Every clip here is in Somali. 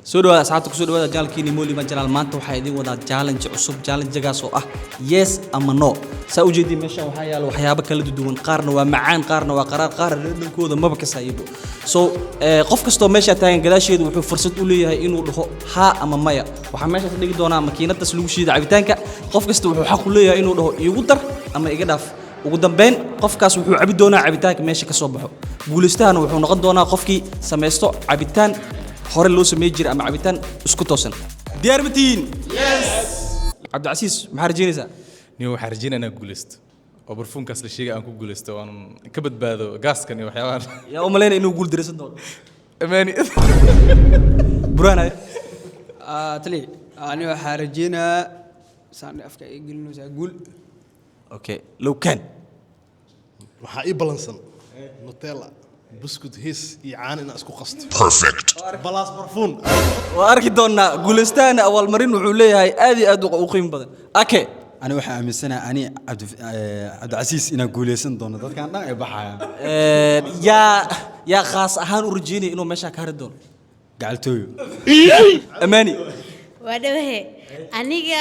Soo dhawaada asxaabta, kusoo dhawaada channelkiini Molima Channel. Maanta waxaa idin wadaa challenge cusub, challenge-gaas oo ah yes ama no. Saa u jeediin, meeshan waxaa yaalo waxyaabo kala duwan. Qaarna waa macaan, qaarna waa qaraar, qaarna dhadhankooda maba kasayibo. So qof kastoo meesha taagan gadaasheedu wuxuu fursad u leeyahay inuu dhaho haa ama maya. Waxaa meeshaas dhigi doonaa makiinadaas lagu shiida cabitaanka. Qof kasta wuxuu xaq u leeyahay inuu dhaho iigu dar ama iga dhaaf. Ugu dambeyn qofkaas wuxuu cabi doonaa cabitaanka meesha ka soo baxo. Guulaystahana wuxuu noqon doonaa qofkii samaysto cabitaan hore loo samey jiray ama cabitaan isku toosan. Diyaar ma tihiin? Cabdicasiis, maxaa rajeynaysaa? Nin waxaan rajeynaa inaan guulaysto oo barfuunkaas la sheegay aan ku guulaysto, oon ka badbaado gaaskan iyo waxyaabahan. Yaa u malaynaya inuu guul daraysan doono? Amaani. Buraanaya. Tali ani waxaa rajeynayaa saan afka ay gelinaysaa guul. Okay, low can. Waxaa ii ballansan Nutella, buskud, hees iyo caano inaan isku qasto. Perfect. Balaas barfuun. Waa arki doonaa. Guulaystahana abaalmarin wuxuu leeyahay aad iyo aad u qiimo badan. Okay. Ani waxaa aaminsanahay ani Cabdicasiis inaan guuleysan doono, dadkan dhan ay baxayaan. Yaa khaas ahaan u rajeynaya inuu meeshaa ka hari doono? Gacaltooyo. Amaani. Waa dhawahe, aniga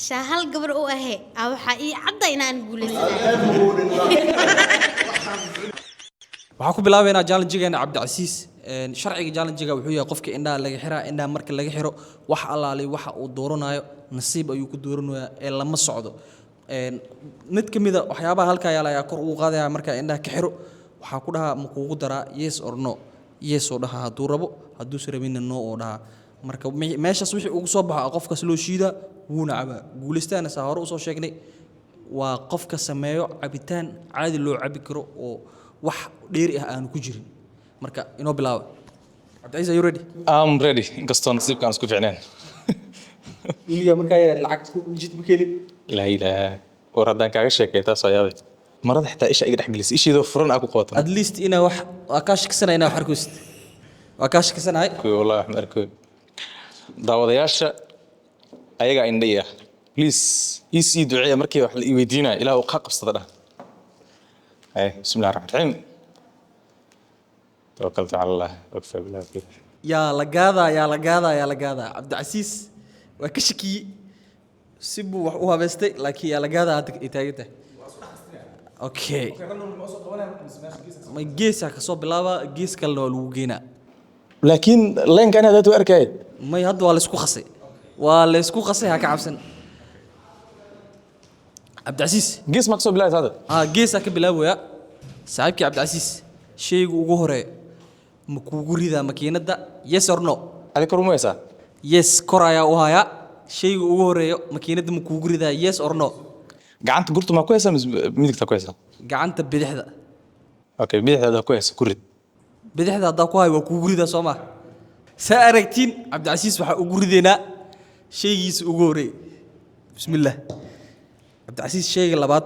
shaa hal gabar u ahe aa waxaa ii cadda inaan guulaysanayo. Waxaan ku bilaabaynaa challenge-geena, Cabdicasiis. Sharciga challenge-ga wuxuu yahay qofka indhaha laga xiraa. Indhaha marka laga xiro, wax allaali waxa uu dooranayo nasiib ayuu ku dooranayaa ee lama socdo. Mid ka mida waxyaabaha halkaa yaala ayaa kor ugu qaadaya. Markaa indhaha ka xiro, waxaa ku dhahaa, "Ma kuugu daraa?" Yes or no. Yes oo dhahaa hadduu rabo, hadduuse rabinna no oo dhahaa. Marka meeshaas wixii ugu soo baxo qofkaas loo shiidaa, wuuna cabaa. Guulaystaana, saa hore usoo sheegnay, waa qofka sameeyo cabitaan caadi loo cabi karo oo wax dheeri ah aanu ku jirin. Marka inoo bilaaba. Cabdicasiis, are you ready? I'm ready, inkastoo nasiibkaan isku fiicneen. Weligaa markaa yareed lacag jid ma kelin? Laa ilaaha, war haddaan kaaga sheekay taas waa yaabay. Marada xitaa isha iga dhex gelisay, ishiidoo furan aa ku qabato. At least inaa wax waa kaa shakisanahay, inaa wax arkaysid waa kaa shakisanahay. Kuwi wallahi wax ma arkoy. Daawadayaasha ayagaa indhaya, please ii sii duceeya markii wax la ii weydiinaya ilaah uu ka qabsada dhah. Haye, bismillahi raxmaan raxiim, tawakaltu cala Allah wakfaa billahi wakiil. Yaa la gaadaa, yaa la gaadaa, yaa la gaadaa? Cabdicasiis waa ka shakiyey, si buu wax u habeystay, laakiin yaa la gaadaa hadda ay taagan tahay. Okay, ma geesaa kasoo bilaaba, gees kalena waa lagu geynaa. Laakiin leenka ani hadaad arkay. May, hadda waa laysku qasay, waa laysku qasay, ha ka cabsan, Cabdicasiis. Gees maa kasoo bilaabay hadda? Haa, geesaa ka bilaabaya. Saaxiibkii Cabdicasiis, shayga ugu horeeya ma kuugu ridaa makiinadda, yes or no? Adi kor uma haysaa? Yes, kor ayaa u hayaa. Shayga ugu horeeyo makiinadda ma kuugu ridaa, yes or no? Gacanta gurta maa ku haysaa mise midigta ku haysaa? Gacanta bidixda. Okay, bidixdaada ku haysa, ku rid. Bidixda haddaa ku hayo, waa kuugu ridaa, soo ma? Saa aragtiin, Cabdicasiis waxaa ugu ridaynaa shaygiisa ugu horeeya. Bismillaah. Cabdicasiis, shayga labaad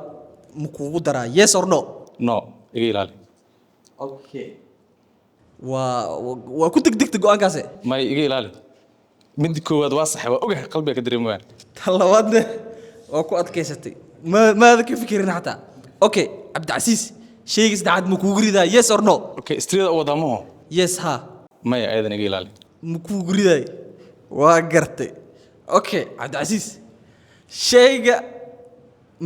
ma kuugu daraa, yes or no? No, iga ilaali. Okay, waa ku degdegta go-aankaase. May, iga ilaali. Midda koowaad waa saxe, waa ogahay, qalbiga ka dareemayaan. Tan labaadna waa ku adkaysatay, ma maada ka fikirin xataa. Okay, Cabdicasiis, shayga saddexaad ma kuugu ridaa, yes or no? Okay, istrida u wadaa maho? Yes, ha. Maya, ayadan iga ilaali. Ma kuugu ridaay, waa gartay. Okay, Cabdicasiis, shayga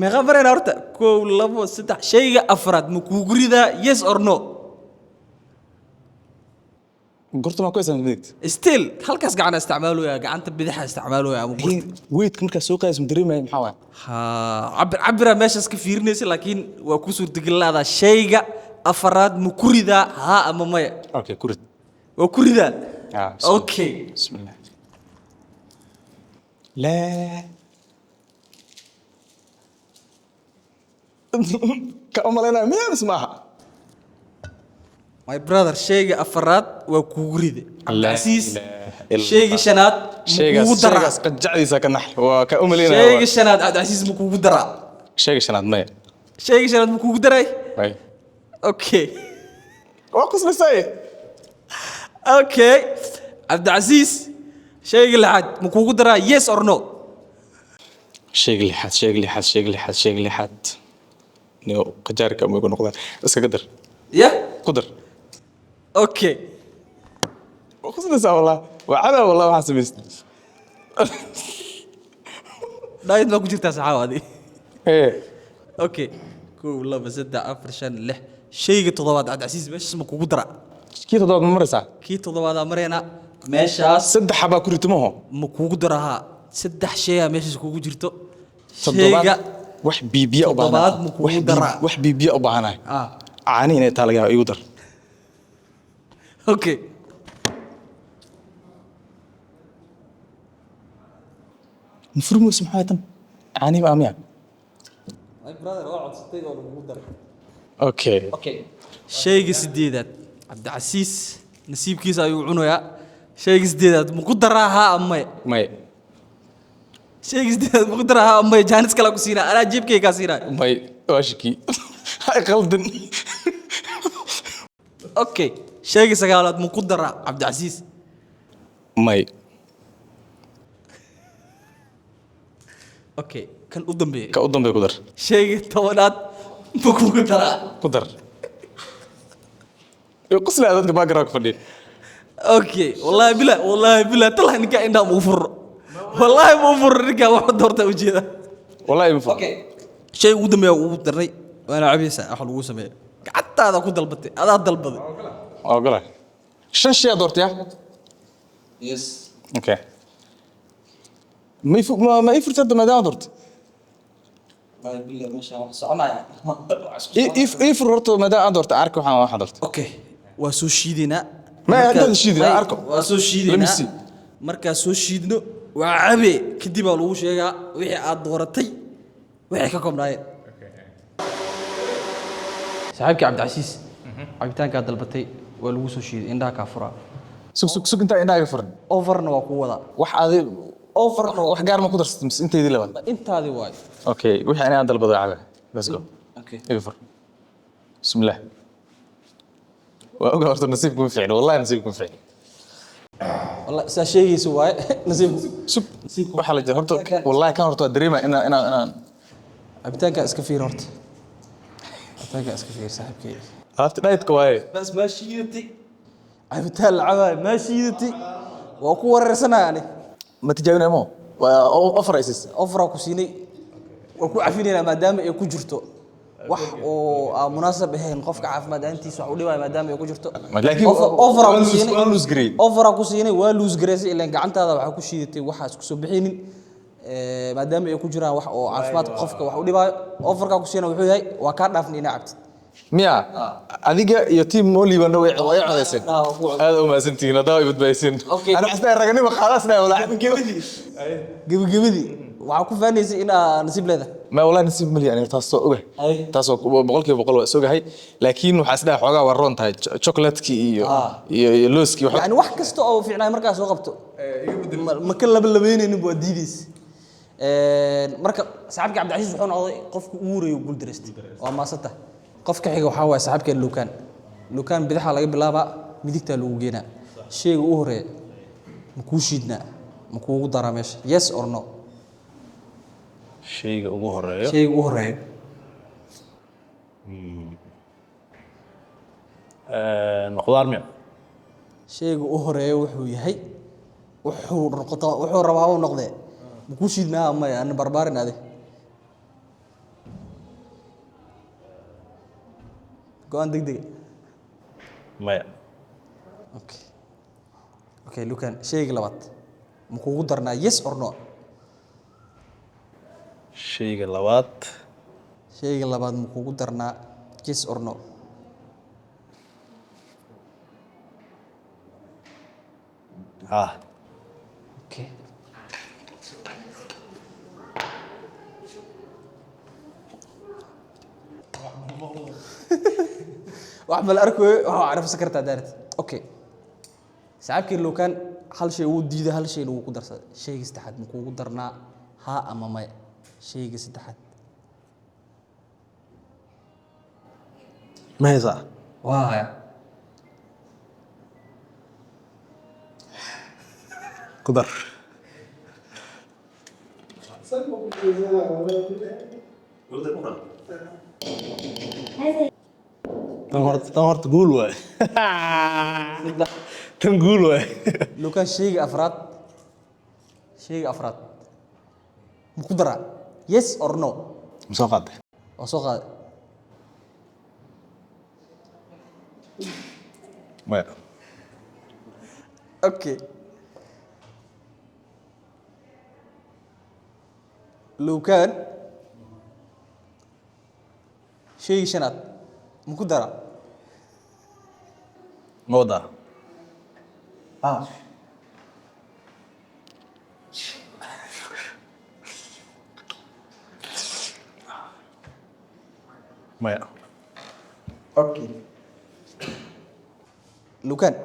meeqa marayna horta? Kow, labo, saddex. Shayga afraad ma kuugu ridaa, yes or no? Gurta maa ku haysaa midigta? Still halkaas gacana isticmaalooya, gacanta bidaxa isticmaalooya ama gurta. Weydka markaa soo qaadaysa ma dareemaya, maxaa waay? Ha, cabir cabira meeshaas ka fiirinaysa, laakiin waa ku suurtagelinaada. Shayga afaraad ma ku ridaa, haa ama maya? Okay, ku rid. Waa ku ridaa. Ah, bismillah. Okay. Bismillah, laa ka u malaynaya miyaa mise maaha? My brother, shayga afaraad waa kuugu ride, Cabdicasiis. Laa ilaaha illa Shayga shanaad ma shaygaas kuugu daraa? Shaygaas qajacdiisa ka nax, waa ka u malaynaya. Shayga shanaad, Cabdicasiis, ma kuugu daraa? Shayga shanaad maya. Shayga shanaad ma kuugu daray? May. Okay. Waa qoslisay. Okay, Cabdicasiis, shayga lixaad ma kuugu daraa, yes or no? Shayga lixaad, shayga lixaad, shayga lixaad, shayga lixaad, niyo qajaarka ma igu noqdaan, iskaga dar. Ya. Ku dar. Okay. Waa qoslaysaa wallah, waa cadaa wallah waxaa samaystay. Diet baa ku jirtaa saxaawa adi. Ee. Okay, kow, laba, saddex, afar, shan, lix. Shayga toddobaad, Cabdicasiis, meeshaas ma kugu dara? Kii toddobaad ma maraysaa? Kii toddobaadaa maraynaa meeshaas. Saddex xabaa ku rito maho. Ma kugu dara? Haa, saddex shayaa meeshaas kugu jirto. Toddobaad. Shayga wax biibiya u toddobaad baahanahay. Ma kugu Wax daraa? wax biibiya u baahanahay. Ah. Caanihi inay taa laga yaaba, igu dar. Okay. Mafurmus maxaa tan? Caanihi baa miya? My brother, waa codsatay oo lagugu daray. Okay. Okay, shayga sideedaad, Cabdicasiis nasiibkiisa ayuu cunayaa. Shayga sideedaad ma ku daraa, haa ama maya? May. Shayga sideedaad ma ku daraa, haa ama maya? Jaanis kala ku siinaa, anaa jeebkayga kaa siinaa. May, waa shaki, hay qaldan. Okay, shayga sagaalaad ma ku daraa, Cabdicasiis? May. Okay, kan u dambeeya. Ka u dambeeya ku dar. Shayga 10aad ma kugu daraa? Ku dar. Ee, qoslaya dadka background fadhiya. Okay, wallaahi bila, wallaahi bila talahi, ninkaa indhaha ma u furro, wallaahi ma u furro ninkaa wax doorta ujeeda. Wallahi ma fur. Okay, shayga ugu dambeeya ugu darnay, waana cabaysaa. Waxa lagu sameeya gacantaada ku dalbatay, adaa dalbaday. Waa ogolahay. Shan shay aad doortay? Yes. Okay, ma ma ii furtay hadda maadaama doortay? Wallaahi bila, meeshaan wax soconaya. Ii fur horta, maadaama aad doortay, arki waxaan doortay. Okay, waa soo shiidaynaa. Ma, haddaad shiidin, May, arko. waa soo Let me shiidaynaa. see. Markaa soo shiidno waa cabe, kadib aa lagu sheegaa wixii aad dooratay waxay ka koobnaayeen. Saaxiibkii Cabdicasiis, cabitaankaa dalbatay waa lagu soo shiiday, indhaha kaa furaa. Sug, sug, sug, intaa indhaha iga furan. Offerna waa kuu wadaa. Wax adi offer, wax gaar ma ku darsatay mise inteydii labaad? Intaadii waayo. Okay, wixii aniga aan dalbaday cabe. Let's go. Okay. Iga fur, bismillah. Waa ogaa horta nasiibku ma fiicno, wallahi nasiibku ma fiicno. Wallahi saa sheegaysa waaye nasiibku. Sug, waxaa la jira horta, wallahi kan horta waa dareema inaan Cabitaankaa iska fiir horta, cabitaankaa iska fiir, saaxiibkay. Alaabta diet-ka waaye. Bas maa shiidatay cabitaan la cabaayo, maa shiidatay, waa ku wareersanaya ani. Ma tijaabinaya mo, waa offer aysis. Offeraa ku siinay, waa ku cafinaynaa maadaama ay ku jirto wax oo aan munaasab ahayn qofka caafimaad ahaantiisa wax u dhibaya, maadaama ay ku jirto. Laakiin Offeraa ku waa siinay. Waa lose gareey. Offeraa ku siinay, waa lose gareysay, ilaan gacantaada waxaa ku shiidatay waxaas kusoo bixinin. Maadaama ay ku jiraan wax oo caafimaadka qofka wax u dhibaayo, offerkaa ku siinay wuxuu yahay waa kaa dhaafnay inaa cabtid. Miya adiga iyo team Molibana way codeyseen? Ah, waa ku codeyseen. Aad u mahadsantihiin haddaa way badbaadiseen. Okay. Ana waxaan isleeyahay raganimo qaadaasnaya walaa. Gebagabadii waxaa ku faanaysay inaa nasiib leedahay. Ma, wallahi nasiib mali aniga, taas soo ogahay. Ay. Taas oo 100% waa is ogahay, laakiin waxaa isdhahay xoogaa waa roon tahay chocolate-kii iyo iyo looskii Yani wax kasta oo fiicnaay markaa soo qabto ma ka laba labeynaynin, waa diidaysa. Marka saaxiibka Cabdicasiis wuxuu noqday qofka ugu horeeyay guul daraystay. Waa maasanta. Qofka xiga waxaa waaye saaxiibkeen Lukaan. Lukaan, bidixaa laga bilaabaa, midigtaa lagu geenaa. Shayga ugu horeeya ma kuu shiidnaa, ma kuugu daraa meesha, yes or no? Shayga ugu horeeyo? Shayga ugu horeeya. Khudaar miya? Shayga u horeeya wuxuu yahay, wuxuu noqoto, wuxuu rabaa uu noqdee, ma kuu shiidnaa maya? Ana barbaarin ade go-aan degdega. Maya. Okay, Lukan, shayga labaad ma kuugu darnaa, yes or no? Shayga labaad? Shayga labaad ma kuugu darnaa, yes or no? Ah. Okay. Wax ma la arkayo, waxaa carafsan kartaa daarti. Okay, saaxiibkii Lukan hal shay wuu diiday, hal shayna wuu ku darsaday. Shayga saddexaad ma kuugu darnaa, haa ama maya? Shayga saddexaad. Ma haysaa? Waa haya. Ku dar. Tan horta guul waay. Tan guul waay. Lukaan, shayga afraad, shayga afraad ma ku daraa, yes or no? Ma soo qaaday? Waa soo qaaday. Maya. Okay, Lukaan, shayga shanaad ma ku daraa? Ma wadaa? Ah. Maya. Okay, Lukaan,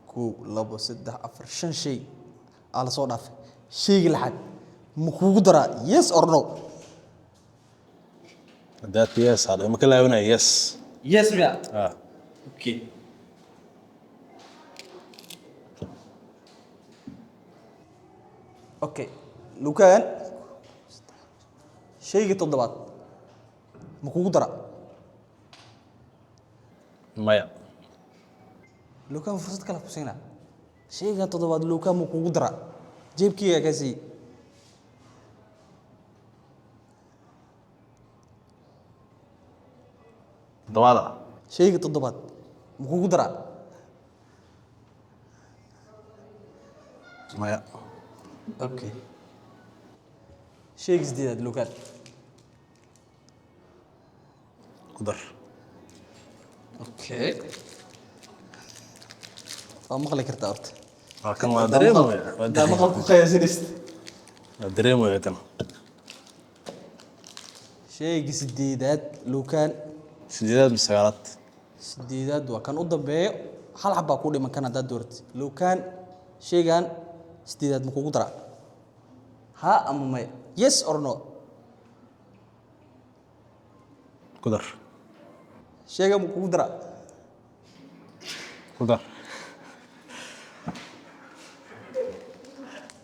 kow, labo, saddex, afar, shan shay aa la soo dhaafay. Shayga lixaad ma kugu daraa, yes or no? Hadaad yes hadha ma ka laabanaya, yes. Yes miya? Ah. Okay, okay, Lukaan, shayga toddobaad ma kugu daraa? Maya. Lukaan, fursad kale ku siinaa. Shayga toddobaad, Lukaan, ma kugu daraa? Jeebkeyga kaa siiyey. Toddobaada. Shayga toddobaad ma kugu daraa? Maya. Okay, shayga sideedaad, Lukaan? Ku dar. Okay, waa maqli kartaa horta. Waa kan, waa dareemaya, waa Hadaa maqal ku qiyaasanaysid. Waa dareemaya kan. Shayga sideedaad, Lukaan? Sideedaad mise sagaalaad? Sideedaad waa kan u dambeeyo. Hal xab baa ku dhiman kan haddaad dooratid. Lukaan, shaygan sideedaad ma kugu daraa, ha ama maya, yes or no? Ku dar. Shaygan ma kugu daraa? Ku dar.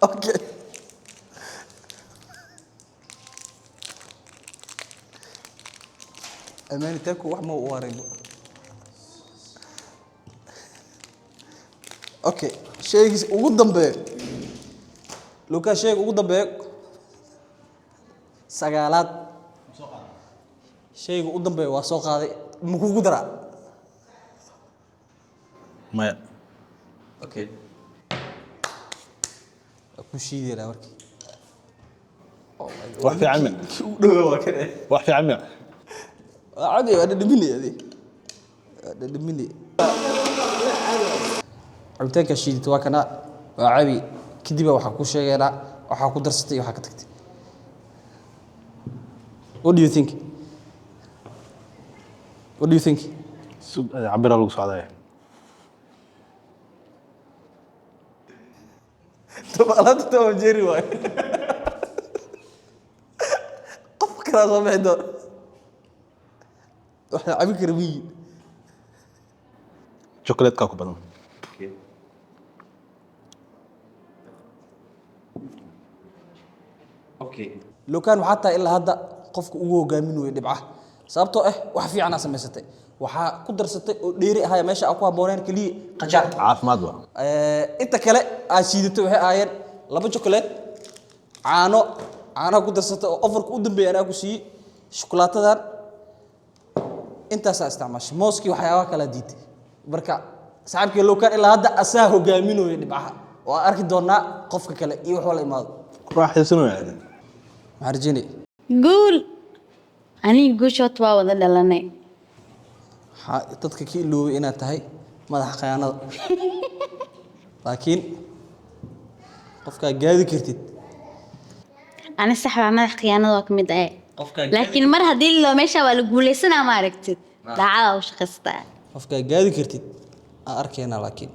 Okay, amaani taku wax ma u wareego. Okay, shaygiis ugu dambeeyo, Lukaan, shayga ugu dambeeyo, sagaalaad, shayga u dambeeyo waa soo qaaday, ma kugu daraa? Maya. Okay, waa ku shiidaynaa markii. Wax fiican miya? Ugu dhawaa waa kan. Wax fiican miya? Waa cadi, waa dhadhaminay adi, waa dhadhaminay. Cabitaanka shiidata waa kana, waa cabi. Kadiba waxaa ku sheegaynaa waxaa ku darsatay iyo waxaa ka tagtay. What do you think? What do you think? Sug, cabira lagu socdaya. Alaabta Tom and Jerry waay. Qof kalaa soo bixi doona. Wax la cabi kara miyi. Chocolate-ka ku badan. Lukaan, waxaa tahay ilaa hadda qofka ugu hogaamin weye dhibcaha, sababtoo ah wax fiican aa samaysatay. Waxaa ku darsatay oo dheeri ahaya meesha aa ku habbooneen keliya qajaar. Caafimaad waa. Inta kale aad shiidatay waxay ahaayeen laba chocolate, caano, caanaha ku darsatay oo ofarka u dambeeya anaa ku siiyey, shukulaatadan, intaasaa isticmaashay, mooskii, waxyaabaha kalaa diiday. Marka saaxiibkii Lukaan ilaa hadda asaa hogaaminooya dhibcaha, oo aan arki doonaa qofka kale iyo wax la imaado. Ku raaxaysanaya. Maxaa rajeynaya? Guul. Aniga guusha horta waa wada dhalanay. Waxaa dadka ka iloobay inaad tahay madaxa khayaanada, laakiin qofkaa gaadi kartid. Ani sax baa, madax khiyaanada waa ka mid ahay. Qofkaa Laakiin mar haddii loo meesha waa la guuleysanaa, ma aragtid, daacada u shaqaystaa. Qofkaa gaadi kartid aan arkaynaa, laakiin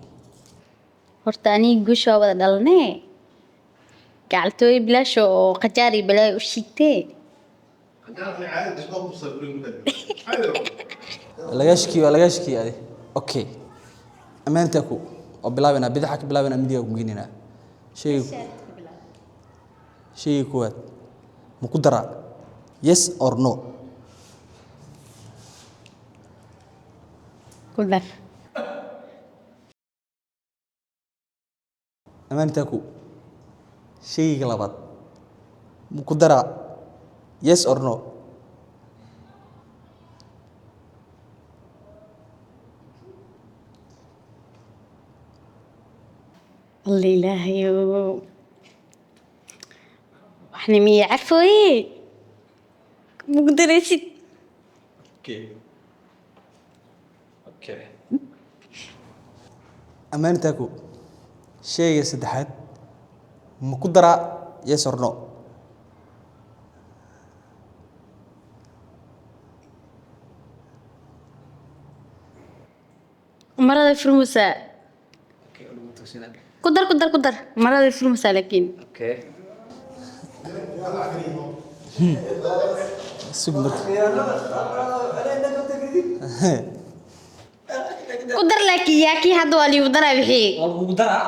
Horta aniga guusha waa wada dhalanay. Gacaltooyo bilaash oo qajaar iyo balaayo u shiitee. Lagaa shakiye, waa lagaa shakiyey adi. Okay, ammaantaa ku oo bilaabaynaa, bidaxa ka bilaabaynaa, midigaa ku geynaynaa. Shayga koowaad ma ku daraa, yes or no? Ku dar. Amaani Taku, shayga labaad ma ku daraa, yes or no? Alla ilaahayow, waxna miya carfooye mugu daraysid? Okay. Amaani Taku, shayga saddexaad ma ku daraa, yes or no? Marada furmusaa. Ku dar, ku dar, ku dar. Marada furmusaa laakiin. Okay. Sug marka. Ku dar laakiin yaa kii hadda waa liigu daraa wixii. Waa lagugu daraa.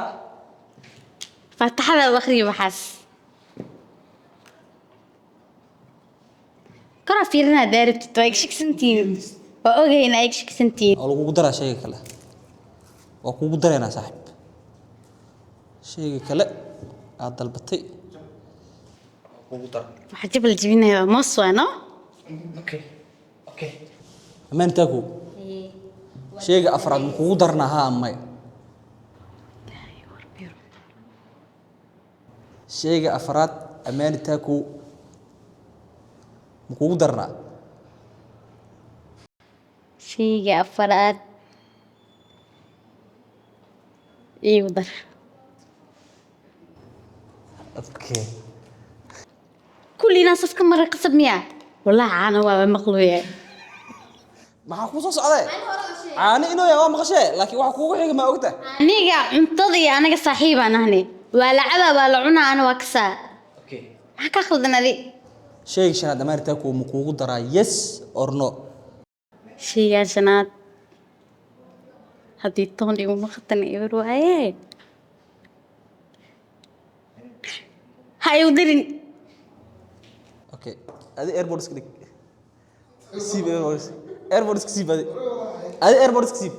Faataxada u akhriyo waxaas. Kora fiirinaa daarabtid, waa iga shaksantihiin. Waa ogay inaa iga shaksantihiin. Waa lagugu daraa shayga kale, waa kugu daraynaa saaxiib. Shayga kale aad dalbatay waa kugu dara. Waxaa jabal jebinaya waa moos waa no? Okay. Amaani Taku, shayga afraad ma kugu darnaa, haa ama maya? Shayga afraad, Amaani Taku, ma kugu darnaa? Shayga afraad iigu dar. Okay. Kulli inaan safka mara qasab miyaa? Wallahi caano waaba maqluya. Maxaa kuu soo socday? Caano inuu yahay waa maqashee, laakiin waxa kuugu xiga ma ogta? Aniga cuntada iyo anaga saaxiibaan ahne. Waa la cabaa, waa la cunaa, ana waa kasaa. Okay. Maxaa kaa khaldan adi? Shayga shanaad, Amaani Taku, ma kuugu daraa, yes or no? Shaygaan shanaad haddii toon iguma khatan eber waaye, ha igu darin. Okay, adi airpod iska dhig, siib airpods, airpod iska siib. Adi airpod iska siib,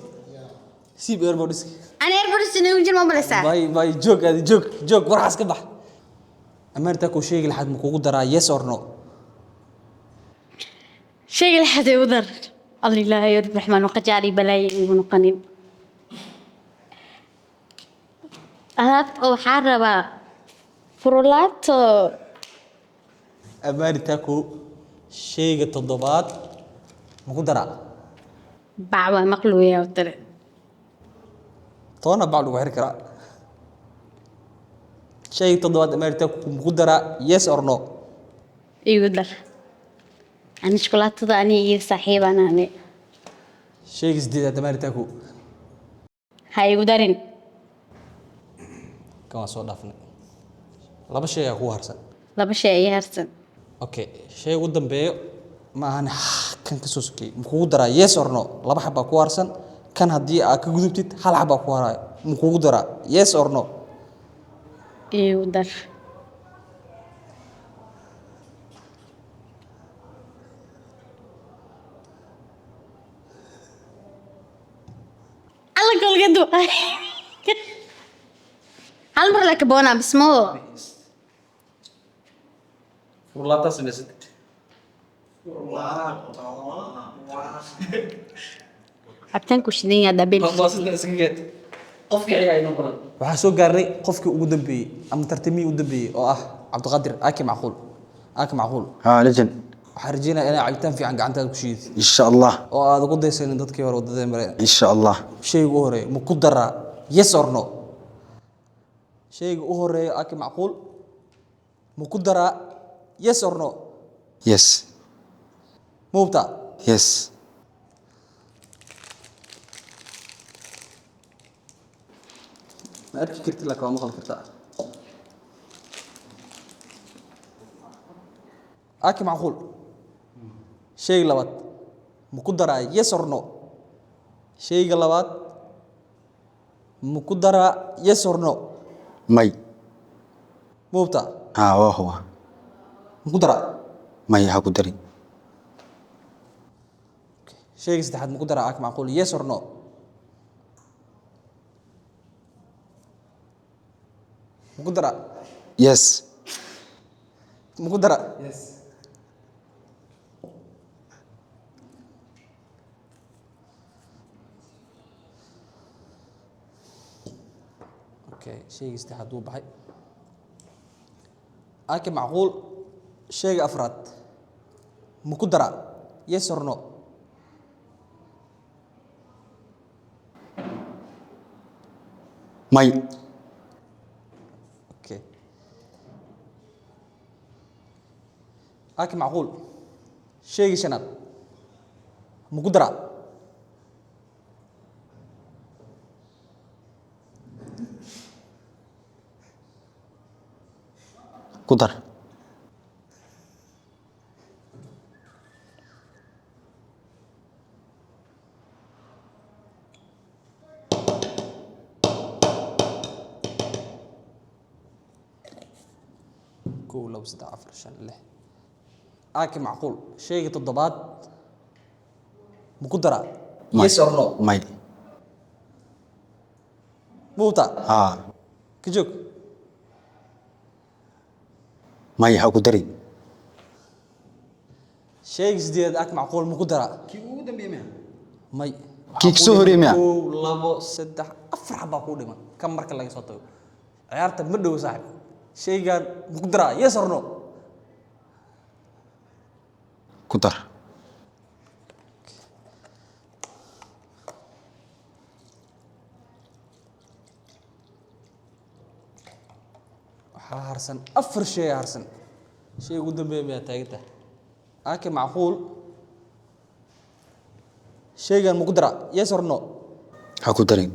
siib airpod iska. Ani airpods inay jir ma malaysaa? Bay bay, joog adi, joog, joog, warxaas ka bax. Amaani Taku, shayga lixaad ma kuugu daraa, yes or no? Shayga lixaad igu dar. Alla ilaahay raxmaan waqajaari balaayo igu noqonin. Alaab oo waxaa rabaa furulaato. Amaani Taku, shayga toddobaad ma ku daraa? Bac waa maqluya oo tale. Toona bac lagu xiri karaa. Shayga toddobaad, Amaani Taku, ma ku daraa, yes or no? Igu dar. Ani shukulaatada ani iyo saaxiibaan ahne. Shayga sideedaad, Amaani Taku? Ha igu darin. Kan waan soo dhaafnay. Laba shay ayaa kugu harsan. Laba shay ayaa harsan. Okay, shay ugu dambeeyo ma ahan, kan ka soo sokeyey ma kugu daraa, yes or no? Laba xabaa ku harsan. Kan haddii aad ka gudubtid, hal xabaa ku haraayo. Ma kugu daraa, yes or no? Igu dar. Alla kolgadu hal mar laka boonaa bismoo. Furlaata samaysid. Cabitaanku shidan yahay dabeel. Waa iska geed. Qofka xiga inoo badan. Waxaa soo gaarnay qofkii ugu dambeeyey ama tartamihii ugu dambeeyey oo ah Cabdiqaadir Aki Macquul. Aki Macquul. Haa, legend. Waxaan rajeynayaa inaa cabitaan fiican gacantaada ku shiidid. Insha Allah. Oo aad ugu daysanin dadkii hore waddada mareen. Insha Allah. Shayga u horeeya ma ku daraa, yes or no? Shayga u horeeya, Aki Macquul, ma ku daraa, yes or no? Yes. Ma hubtaa? Yes. Ma arki kartid laakiin waa maqli kartaa. Aki Macquul, shayga labaad ma ku daraa, yes or no? Shayga labaad ma ku daraa, yes or no? May. Ma hubtaa? Haa, waa huwa. Ma ku daraa? May, ha ku darin. Shayga saddexaad ma ku daraa, Aki Macquul, yes or no? Maku daraa? Yes. Maku daraa? Yes. Okay, shayga saddexaad wuu baxay. Ake macquul, shayga afraad maku daraa? Yes or no? May. Okay, ake macquul, shayga shanaad maku daraa? Ku dar. Kow, labo, saddex, afar, shan, lix. Ake macquul, shayga toddobaad maku daraa? May. Yes or no? May. Muuta? Haa. Ka joog. May, ha ku darin. Shayga sideedaad, ake macquul, maku daraa? Kii ugu dambeeyay miya? May. Kii kasoo horreeyay miya? Kow, labo, saddex, afar xabaa kuu dhiman kan marka laga soo tago. Ciyaarta ma dhowo, saaxib. Shaygan maku daraa? Yes or no? Ku dar. Waxaa harsan afar shay harsan. Shayga ugu dambeeya miyaa taagantahay? Ake macquul, shaygan maku daraa? Yes or no? Ha ku darin.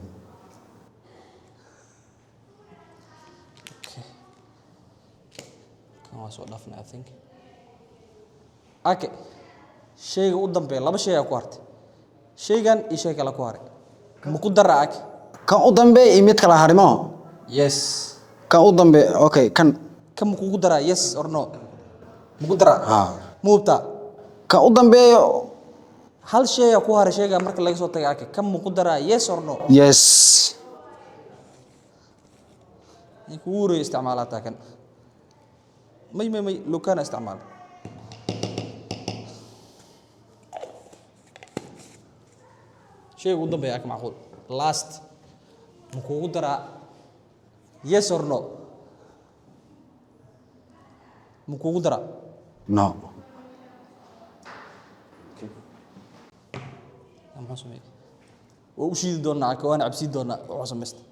Okay, kan waa soo dhaafnay, I think. Ake, shayga u dambeeya, laba shay aa ku hartay, shaygan iyo shay kale ku haray. Maku daraa, ake? Kan u dambeeya iyo mid kala harimo. Yes. Kan u dambeeya, okay, kan. Kan makugu daraa? Yes or no? Maku daraa? Haa. Ma hubtaa? Kan u dambeeya. Hal shay aa ku haray shayga marka laga soo tagay. Ake, kan maku daraa? Yes or no? Yes. In kugu horeeyo isticmaalaa taa kan. May, may, may, lukana isticmaal. Shayga ugu dambeeya, aka macquul, last, ma kugu daraa? Yes or no? Ma kugu daraa? No. Muxuu sameeyey? Waa u shiidi doonaa aka, waana cabsiin doonaa wuxuu samaystay.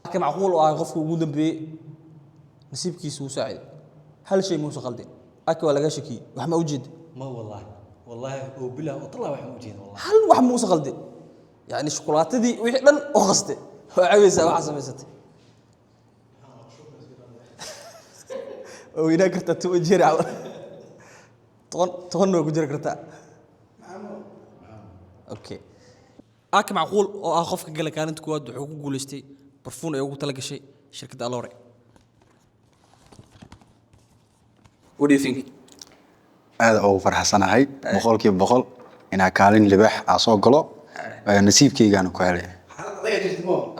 Aka macquul oo ah qofka ugu dambeeyey, nasiibkiisu wuu saaciday, hal shay muusa qaldin. Aka, waa laga shakiyey, wax ma ujeeda? Ma wallahi, wallahi oo bilah oo tallah, waxaan u jeeda wallahi. Hal wax muusa qaldin, yani shukulaatadii wixii dhan oo qaste waa cabaysaa. Waxaa samaysatay waa weynaa kartaa 10 jeer camal, 10 10-na waa ku jiri kartaa. Okay, aka macquul oo ah qofka gala kaalinta koowaad wuxuu ku guuleystay barfuun ay ugu tala gashay shirkadda Alore. What do you think? Aad ugu farxsanahay 100% inaa kaalin libaax aa soo galo. Nasiibkaygaana ku helay.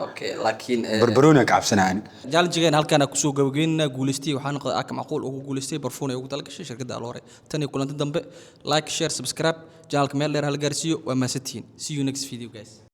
Okay, laakiin Barbarooni ka cabsanayaan. Challenge-geen halkaan kusoo gabagabeynaa. Guuleystay waxaa noqday aka macquul oo ku guuleystay barfuun ay ugu tala gashay shirkadda Alore. Tan iyo kulanti dambe, like, share, subscribe channelka, meel dheer hala gaarsiiyo. Waa mahadsantihiin. See you next video, guys.